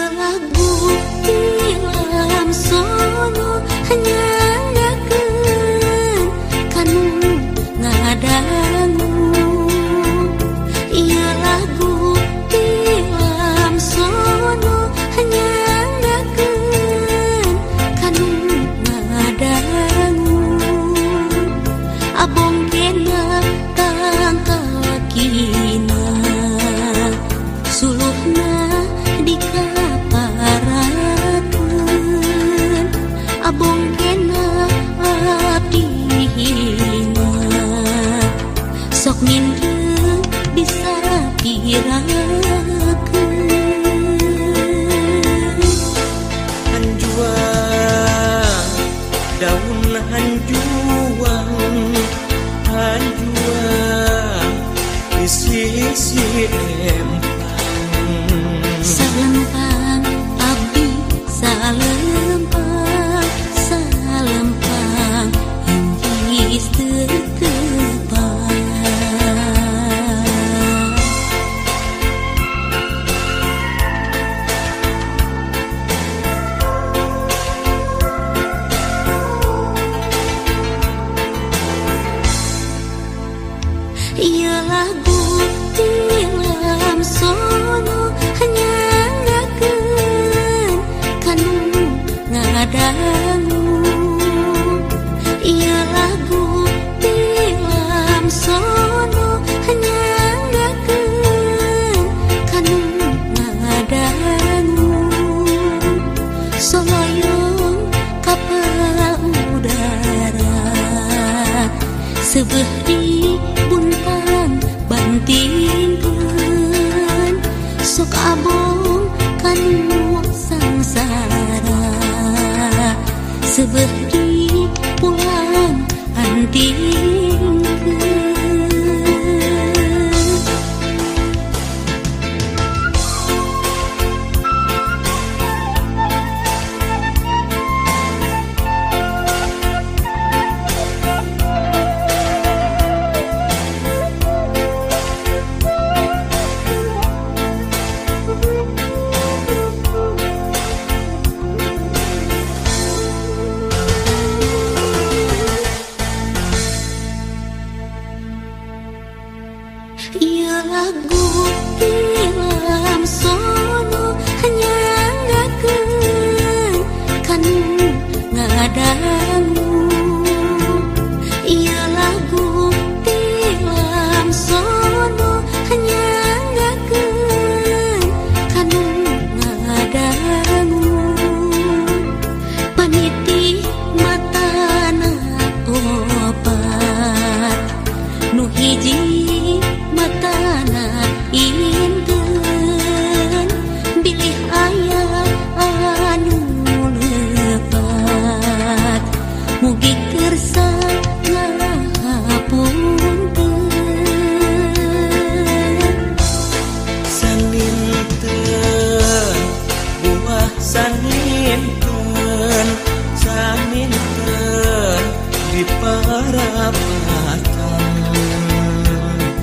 Lagu tilam sono nyangakeun kanu ngadangu. Ieu lagu tilam sono nyangakeun kanu ngadangu. Abong kena tangkalakina suluhna dikaparakeun. Abong kena abdi hina sok mindeng bisa pirakeun. Hanjuang daun hanjuang hanjuang di sisi empang. Salempang abdi salempang salempang inggis teu tepang. Ieu lagu tilam sono nyangakeun kanu ngadangu. Ieu lagu tilam sono nyangakeun kanu ngadangu. Soloyong kapal udara seubeuh di buntang bantingkeun. Sok abong kanu sangsara seubeuh di pulang antingkeun. Ieu lagu tilam sono nyangakeun kanu ngadangu. Ieu lagu tilam sono nyangakeun kanu ngadangu. Paniti matana opat nu hiji matana inten bilih aya anu lepat mugi kersa ngahapunten. Saninten buah saninten saninten di parapatan.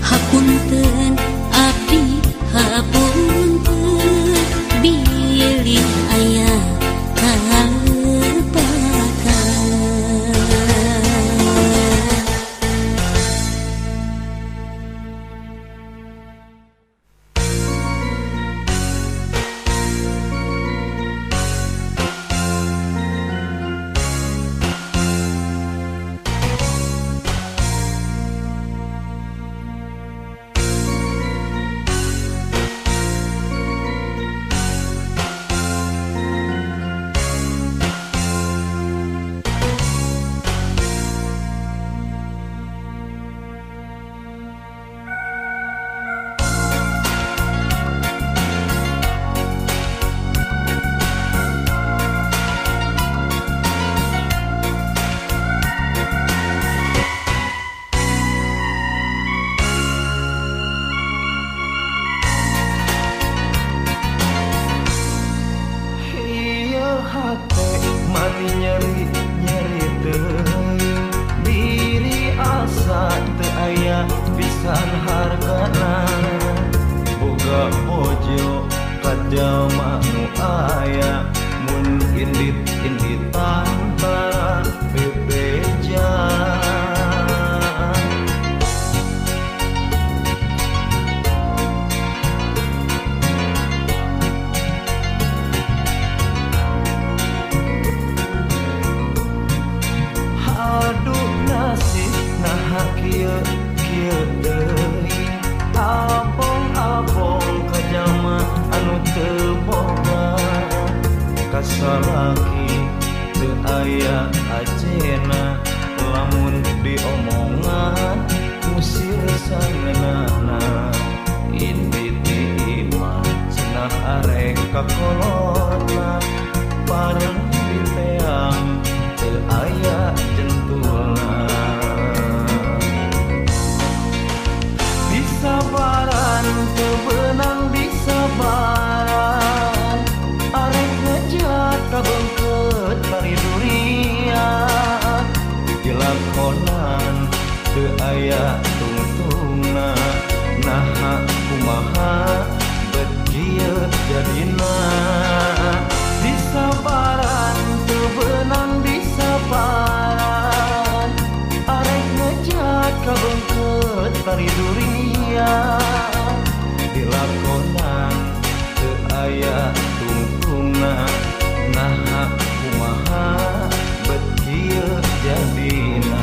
Hapunten abdi hapunten bilih aya kalepatan. Nyeri nyeri teuing diri asa teu aya pisan hargana. Boga bojo ka jalma nu Kasalaki teu aya ajena lamun diomongan musir sangeunana inti ti imah cenah arek ka kolotna pareng diteang teu aya jentulna. Disabaran teu beunang disabaran arek ngejat kabeungkeut bari durian dilakonan teu aya tungtungna naha kumaha bet kieu jadina. Disabaran teu beunang disabaran arek ngejat kabeungkeut bari durian dilakonan teu aya tungtungna naha kumaha bet kieu jadina.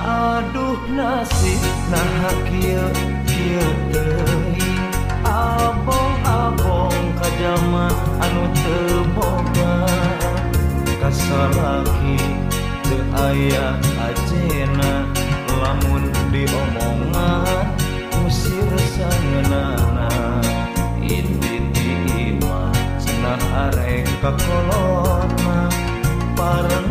Aduh nasib naha kieu kieu teuing abong-abong ka jalma anu teu boga kasalaki teu aya ajena lamun diomongan musir sangeunana inti ti imah cenah arek ka kolotna pareng